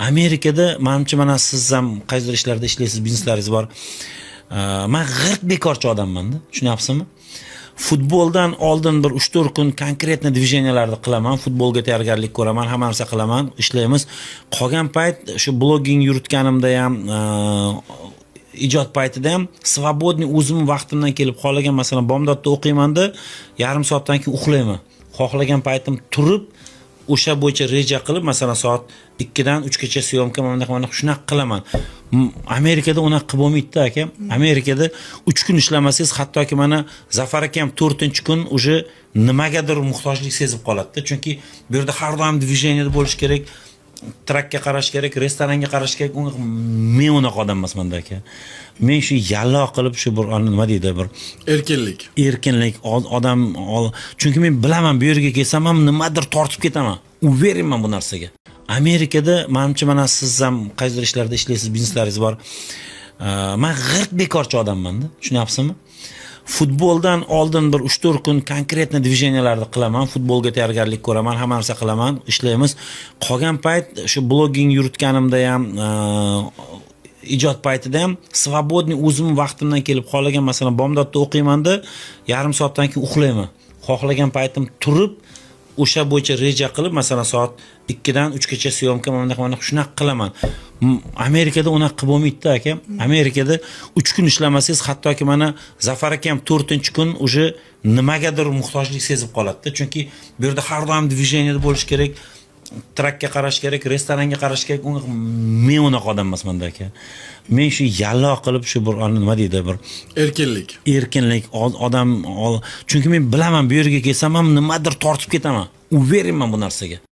Amerikada, manimcha, mana siz ham qaysidir ishlarda ishlaysiz, bizneslaringiz bor. Man g'irt bekorchi odammanda, tushunyapsizmi? Futboldan oldin bir 3-4 kun конкретно движения larni qilaman, futbolga tayyorgarlik ko'raman, hamma narsa qilaman, ishlaymiz. Qolgan payt shu blogging yuritganimda ham, ijod paytida ham свободный o'zimni vaqtimdan kelib, xohlagan, masalan, bomdodda o'qiymanda, yarim soatdan keyin uxlayman. Xohlagan paytim turib, o'sha bo'yicha reja qilib, masalan, soat 2dan 3gacha съёмка, mana bunaqa, mana shunaqa qilaman. Amerikada unaqa qilib bo'lmaydida, aka. Amerikada 3 kun ishlamasangiz, hattoki mana Zafar aka ham to'rtinchi kun уже nimagadir muhtojlik sezib qoladida, chunki bu yerda har doim движение da bo'lish kerak, truck ka qarash kerak, restoranga qarash kerak. Men unaqa odam emasmanda, aka. Men shu yallo qilib, shu bir, nima deydi, bir Erkinlik. Erkinlik odam, chunki men bilaman, bu yerga kelsam ham nimadir tortib ketaman, уверен man bu narsaga. Amerikada, manimcha, mana siz ham qaysidir ishlarda ishlaysiz, bizneslaringiz bor. Man g'irt bekorchi odammanda, tushunyapsizmi? Futboldan oldin bir 3-4 kun конкретно движения larni qilaman, futbolga tayyorgarlik ko'raman, hamma narsa qilaman, ishlaymiz. Qolgan payt shu blogging yuritganimda ham, ijod paytida ham свободный o'zimni vaqtimdan kelib, xohlagan, masalan, bomdodda o'qiymanda, yarim soatdan keyin uxlayman. Xohlagan paytim turib, o'sha bo'yicha reja qilib, masalan, soat 2dan 3gacha съёмка, mana bunaqa, mana shunaqa qilaman. Amerikada unaqa qilib bo'lmaydida, aka. Amerikada 3 kun ishlamasangiz, hattoki mana Zafar aka ham to'rtinchi kun уже nimagadir muhtojlik sezib qoladida, chunki bu yerda har doim движение da bo'lish kerak, truck ka qarash kerak, restoranga qarash kerak. Men unaqa odam emasmanda, aka. Men shu yallo qilib, shu bir, nima deydi, bir Erkinlik. Erkinlik odam, chunki men bilaman, bu yerga kelsam ham nimadir tortib ketaman, уверен man bu narsaga.